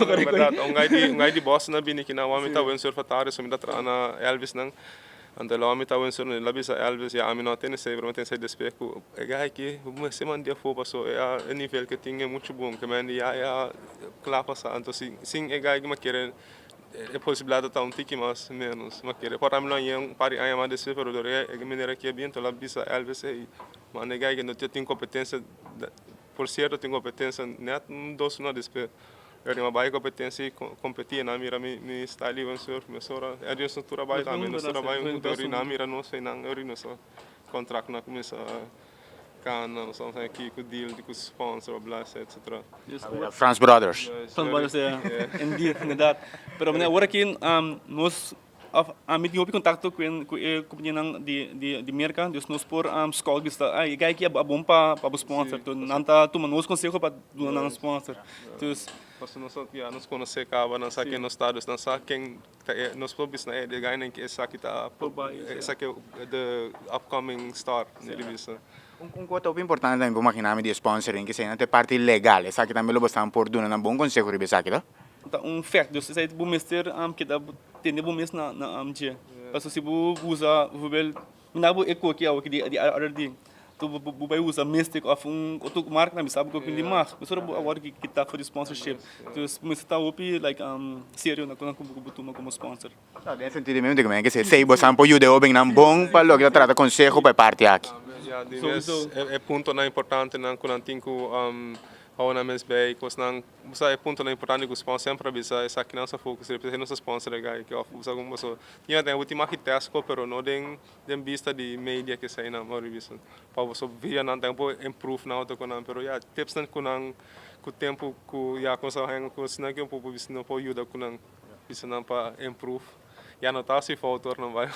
Berdad, un guy di Boston a bini aki nan, wou mi ta windsurf atari, so mi ta traha na Elvis nan. Anto lo mi ta windsurf, el a bisa Elvis, ya ami no a tene esei, pero mi a tene esei despues ku e guy aki bo mester manda afó paso e nivel ke tin e muchu bon, ke men ya e a kla pasa. Anto si sin e guy aki mi a kere e posibilidat ta un tiki mas menos, mi a kere por ami lo hañ'é un par di aña mas despues, pero dor e manera ki a bin, anto el a bisa Elvis, ey, manda e guy aki no tin kompetensia. Por cierto tin competencia net un dos luna despues pero mi a bay competencia y competi y nan a mira mi style di windsurf mesora e nos tur a bay tambe nos tur a bay hunto y nan a mira nos y nan ori nos contract nan a cuminsa cana nos a haci cu deal cu sponsor bla etcetera. Frans Brothers. Frans Brothers ya indeed inderdaad pero awor aki nos Of ami tin hopi contacto cu e cu e companianan di di di Merca, dus nos por scout bisa ay e guy aki a bon pa pa bo sponsor, enton nan ta tuma nos conseho pa duna nan sponsor. Dus. Pasobra nos ya nos conoce caba, nan sa ken nos ta, dus nan sa ken ta e, nos por bisa nan e guy nan ki esaki ta esaki the upcoming star, mi di bisa. Un cos hopi importante tambe por magina mi di e sponsoring, ke esei nan ta e parti legal, esaki tambe lo bo stan por duna nan bon conseho riba esaki, to? Ta un fact, dus esei bo mester keda tene bo mes na dje. Pasobra si bo usa bijvoorbeeld, mi na bo e koki awo di RRD, to bo bai usa Mystic of un otro marca nan bisa bo koki di mag, mesora bo a wòrdu kita for di sponsorship. Dus bo mester ta hopi like serio na ku bo tuma komo sponsor. No, den sentido mi ta ke esei bo san por yuda e hobennan bon pa loke ta trata konseho pa e parti aki. Ya, di mes e puntonan importantenan ku nan tin ku hou nan mes bei, kosnan. Bo sa e puntonan importante ku sponsor semper a bisa esaki nan sa focus riba esaki nos ta sponsor e guy aki of bo sa kon paso tin aten bo tin maki test ko pero no den den bista di media ke eseinan bo a bisa pa boso via nan tambe por improve nan otro konan pero ya tipsnan ku nan ku tempo ku ya ku nos a hanga ku asina ke por bisa no por yuda ku nan bisa nan pa improve ya no ta hasi fout ora nan bai.